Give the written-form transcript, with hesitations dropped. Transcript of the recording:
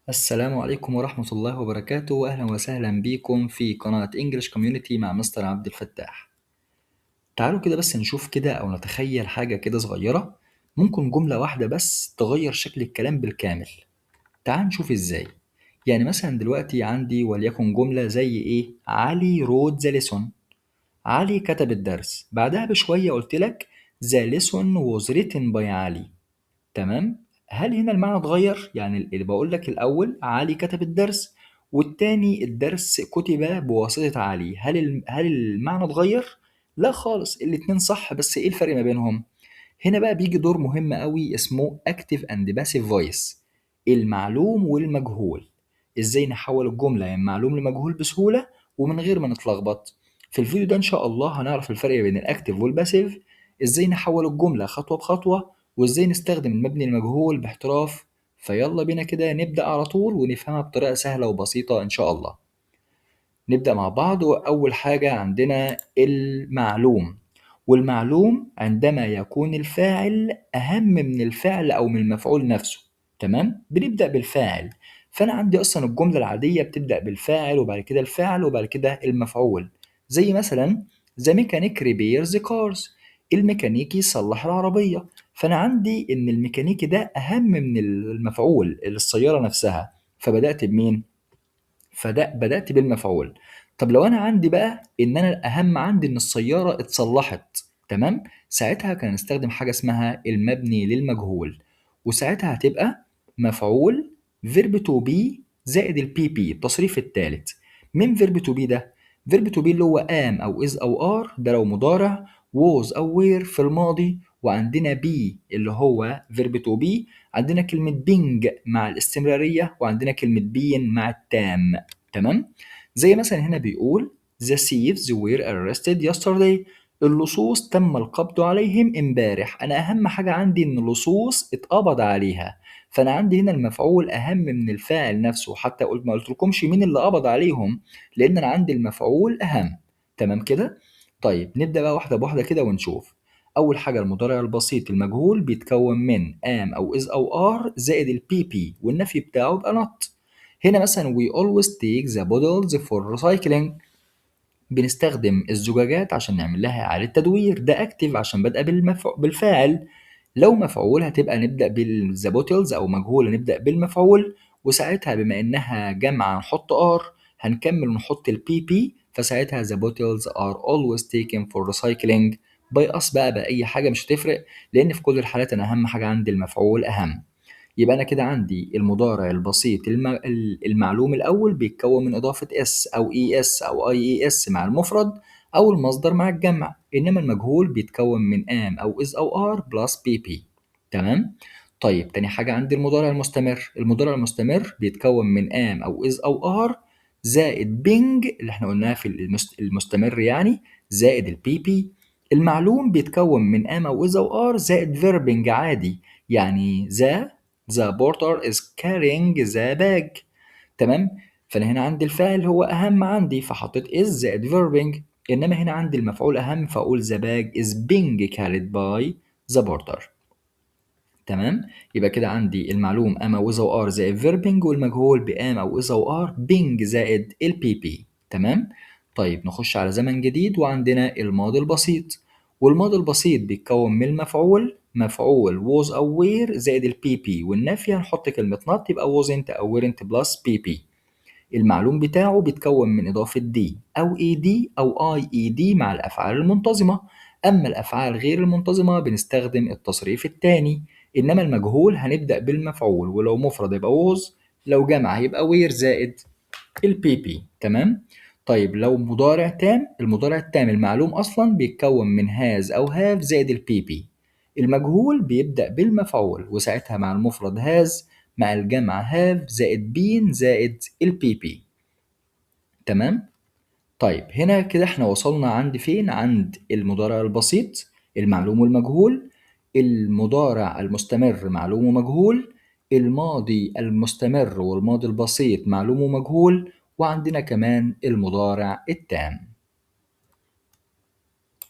السلام عليكم ورحمة الله وبركاته، وأهلا وسهلا بيكم في قناة English Community مع مستر عبد الفتاح. تعالوا كده بس نشوف كده أو نتخيل حاجة كده صغيرة، ممكن جملة واحدة بس تغير شكل الكلام بالكامل. تعال نشوف إزاي. يعني مثلا دلوقتي عندي وليكن جملة زي إيه؟ علي wrote the lesson، علي كتب الدرس. بعدها بشوية قلت لك the lesson was written by علي. تمام؟ هل هنا المعنى اتغير؟ يعني اللي بقول لك الأول علي كتب الدرس، والتاني الدرس كتب بواسطة علي، هل المعنى اتغير؟ لا خالص، الاتنين صح، بس ايه الفرق ما بينهم؟ هنا بقى بيجي دور مهم قوي اسمه active and passive voice، المعلوم والمجهول. ازاي نحول الجملة من معلوم لمجهول بسهولة ومن غير ما نتلخبط؟ في الفيديو ده ان شاء الله هنعرف الفرق بين ال active وال passive، ازاي نحول الجملة خطوة بخطوة، وازاي نستخدم المبني المجهول باحتراف. فيلا بينا كده نبدأ على طول ونفهمها بطريقة سهلة وبسيطة إن شاء الله. نبدأ مع بعض. وأول حاجة عندنا المعلوم، والمعلوم عندما يكون الفاعل أهم من الفعل أو من المفعول نفسه. تمام؟ بنبدأ بالفاعل. فأنا عندي أصلا الجملة العادية بتبدأ بالفاعل وبعد كده الفعل وبعد كده المفعول، زي مثلا the mechanic repairs cars، الميكانيكي صلح العربية. فأنا عندي إن الميكانيكي ده أهم من المفعول السيارة نفسها، فبدأت بمين؟ فده بدأت بالمفعول. طب لو أنا عندي بقى إن أنا الأهم عندي إن السيارة اتصلحت، تمام؟ ساعتها كان نستخدم حاجة اسمها المبني للمجهول، وساعتها هتبقى مفعول verb to be زائد ال PP التصريف الثالث. من verb to be ده؟ verb to be اللي هو am أو is أو are، ده لو مضارع، was أو were في الماضي، وعندنا be اللي هو verb to be، عندنا كلمة being مع الاستمرارية، وعندنا كلمة been مع التام. تمام؟ زي مثلا هنا بيقول the thieves were arrested yesterday، اللصوص تم القبض عليهم امبارح. انا اهم حاجة عندي ان اللصوص اتقبض عليها، فانا عندي هنا المفعول اهم من الفاعل نفسه، حتى قلت ما قلتلكمش مين اللي قبض عليهم لان انا عندي المفعول اهم. تمام كده؟ طيب نبدأ بقى واحدة بواحدة كده ونشوف. أول حاجة المضارع البسيط المجهول بيتكون من am أو is أو are زائد ال PP، والنفي بتاعه يبقى not. هنا مثلا we always take the bottles for recycling، بنستخدم الزجاجات عشان نعمل لها إعادة تدوير، ده active عشان بادئة بالفاعل. لو مفعول هتبقى نبدأ بال the bottles، أو مجهول نبدأ بالمفعول، وساعتها بما إنها جمع هنحط are، هنكمل ونحط ال PP، فساعتها the bottles are always taken for recycling by us. بقى بأي حاجة مش هتفرق، لأن في كل الحالات أنا أهم حاجة عندي المفعول أهم. يبقى أنا كده عندي المضارع البسيط المعلوم الأول بيتكون من إضافة s أو es أو ies مع المفرد أو المصدر مع الجمع، إنما المجهول بيتكون من am أو is أو are plus pp. تمام؟ طيب تاني حاجة عندي المضارع المستمر، المضارع المستمر بيتكون من am أو is أو are زائد being اللي احنا قلناها في المستمر يعني زائد ال PP. المعلوم بيتكون من am أو is أو are زائد verb ing عادي، يعني the porter is carrying the bag. تمام؟ فأنا هنا عندي الفاعل هو أهم عندي فحطيت is زائد verb ing، إنما هنا عندي المفعول أهم فأقول the bag is being carried by the porter. تمام؟ يبقى كده عندي المعلوم am أو is أو are زائد verb ing، والمجهول ب am أو is أو are being زائد ال PP. تمام؟ طيب نخش على زمن جديد، وعندنا الماضي البسيط، والماضي البسيط بيتكون من المفعول، مفعول was أو were زائد ال PP، والنفي هنحط كلمة not يبقى wasn't أو weren't plus PP. المعلوم بتاعه بيتكون من إضافة d أو ed أو ied مع الأفعال المنتظمة، أما الأفعال غير المنتظمة بنستخدم التصريف الثاني، إنما المجهول هنبدأ بالمفعول، ولو مفرد يبقى was، لو جمع يبقى were زائد ال PP. تمام؟ طيب لو مضارع تام، المضارع التام المعلوم أصلا بيتكون من has أو have زائد ال PP. المجهول بيبدأ بالمفعول، وساعتها مع المفرد has، مع الجمع have زائد been زائد ال PP. تمام؟ طيب هنا كده احنا وصلنا عند فين؟ عند المضارع البسيط المعلوم والمجهول، المضارع المستمر معلوم ومجهول، الماضي المستمر والماضي البسيط معلوم ومجهول، وعندنا كمان المضارع التام.